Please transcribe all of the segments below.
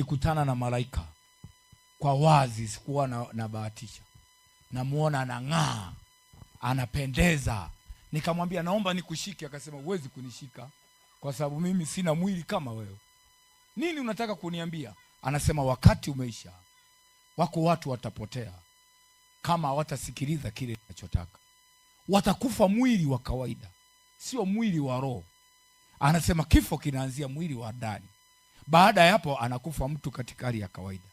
Nilikutana na malaika kwa wazi, sikuwa na bahatisha. Namuona anang'aa, anapendeza. Nikamwambia naomba nikushike, akasema huwezi kunishika kwa sababu mimi sina mwili kama wewe. Nini unataka kuniambia? Anasema wakati umeisha, wako watu watapotea kama hawatasikiliza kile ninachotaka. Watakufa mwili wa kawaida, sio mwili wa roho. Anasema kifo kinaanzia mwili wa ndani. Baada ya hapo anakufa mtu katika hali ya kawaida.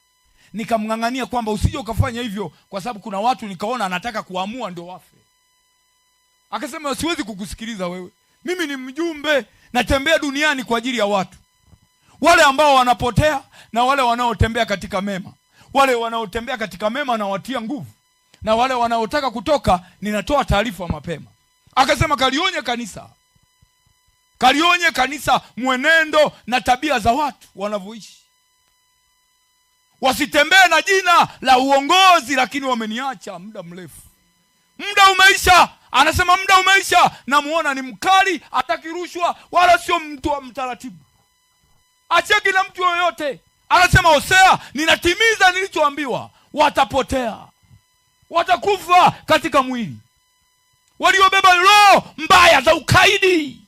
Nikamng'ang'ania kwamba usije ukafanya hivyo, kwa sababu kuna watu nikaona anataka kuamua ndio wafe. Akasema siwezi kukusikiliza wewe, mimi ni mjumbe, natembea duniani kwa ajili ya watu wale ambao wanapotea na wale wanaotembea katika mema. Wale wanaotembea katika mema nawatia nguvu, na wale wanaotaka kutoka ninatoa taarifa mapema. Akasema kalionye kanisa, kalionye kanisa mwenendo na tabia za watu wanavyoishi, wasitembee na jina la uongozi, lakini wameniacha muda mrefu, muda umeisha. Anasema muda umeisha. Namuona ni mkali, hataki rushwa, wala sio mtu wa mtaratibu, acheki na mtu yoyote. Anasema Hosea, ninatimiza nilichoambiwa, watapotea, watakufa katika mwili, waliobeba roho mbaya za ukaidi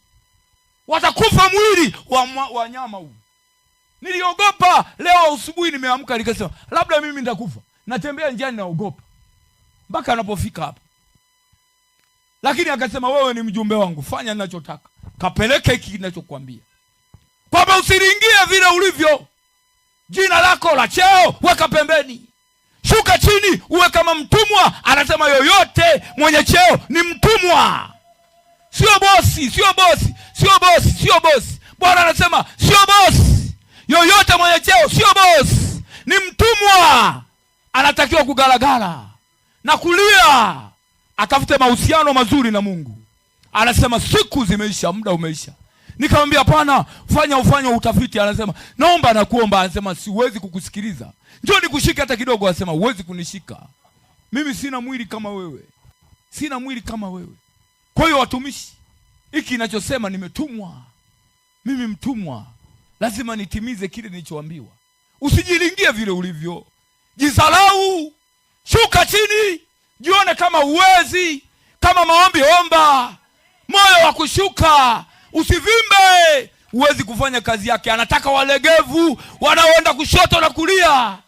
watakufa mwili wa nyama huu. Niliogopa leo asubuhi, nimeamka nikasema labda mimi nitakufa. Natembea njiani naogopa mpaka anapofika hapa, lakini akasema wewe ni mjumbe wangu, fanya ninachotaka, kapeleke hiki ninachokuambia, kwamba usiringie vile ulivyo. Jina lako la cheo weka pembeni, shuka chini, uwe kama mtumwa. Anasema yoyote mwenye cheo ni mtumwa, sio bosi, sio bosi, sio bosi, sio bosi. Bwana anasema sio bosi, yoyote mwenye cheo sio bosi, ni mtumwa. Anatakiwa kugaragara na kulia, atafute mahusiano mazuri na Mungu. Anasema siku zimeisha, muda umeisha. Nikamwambia hapana, fanya ufanye utafiti. Anasema naomba na kuomba. Anasema siwezi kukusikiliza, njoo nikushike hata kidogo. Anasema huwezi kunishika mimi, sina mwili kama wewe, sina mwili kama wewe. Kwa hiyo watumishi, hiki ninachosema, nimetumwa mimi, mtumwa, lazima nitimize kile nilichoambiwa. Usijilingie vile ulivyo, jidharau, shuka chini, jione kama uwezi. Kama maombi, omba, moyo wa kushuka, usivimbe. Huwezi kufanya kazi yake. Anataka walegevu wanaoenda kushoto na kulia.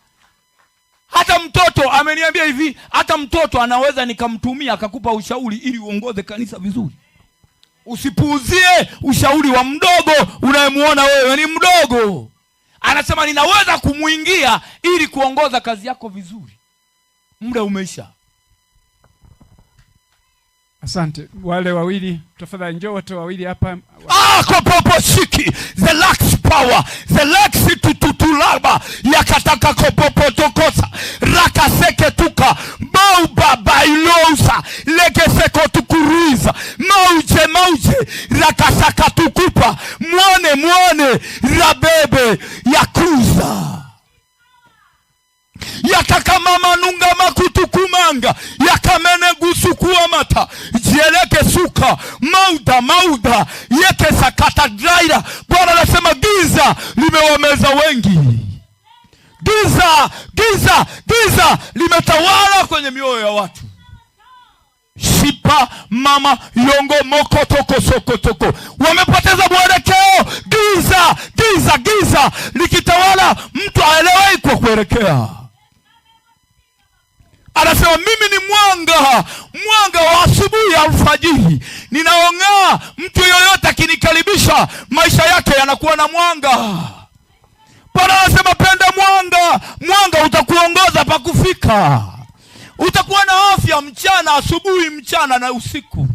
Hata mtoto ameniambia hivi, hata mtoto anaweza nikamtumia akakupa ushauri ili uongoze kanisa vizuri. Usipuuzie ushauri wa mdogo unayemuona wewe ni mdogo. Anasema ninaweza kumuingia ili kuongoza kazi yako vizuri. Muda umeisha. Asante. Wale wawili tafadhali, njoo wote wawili hapa. Ah, kopopo shiki the lax power the lax tututulaba yakataka kopopotokosa rakaseketuka baubabailousa legesekotukuriza mauje mauje rakasakatukupa mwone mwone rabebe yakuza yatakamanunga makutukumanga yakamenegusukuamata jieleke suka mauda mauda yekesakatadraira. Bwana anasema giza limewameza wengi, giza giza giza limetawala kwenye mioyo ya watu. Shipa mama yongo moko toko soko toko, wamepoteza mwelekeo. Giza giza giza likitawala, mtu aelewei kwa kuelekea. Anasema mimi ni mwanga, mwanga wa asubuhi alfajiri, ninaong'aa. Mtu yoyote akinikaribisha, maisha yake yanakuwa na mwanga. Bwana anasema penda mwanga, mwanga utakuongoza pa kufika. Utakuwa na afya mchana, asubuhi, mchana na usiku,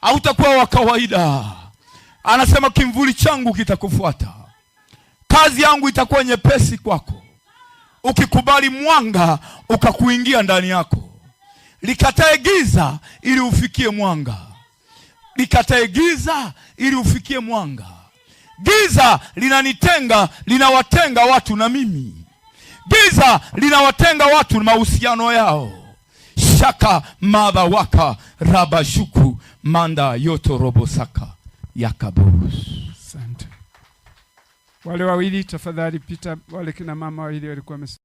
hautakuwa wa kawaida. Anasema kimvuli changu kitakufuata, kazi yangu itakuwa nyepesi kwako, ukikubali mwanga ukakuingia ndani yako. Likatae giza ili ufikie mwanga, likatae giza ili ufikie mwanga. Giza linanitenga, linawatenga watu na mimi. Giza linawatenga watu na mahusiano yao. Shaka madha waka rabashuku manda yoto robosaka yakabus. Asante. Wale wawili tafadhali pita, wale kina mama wawili walikuwa.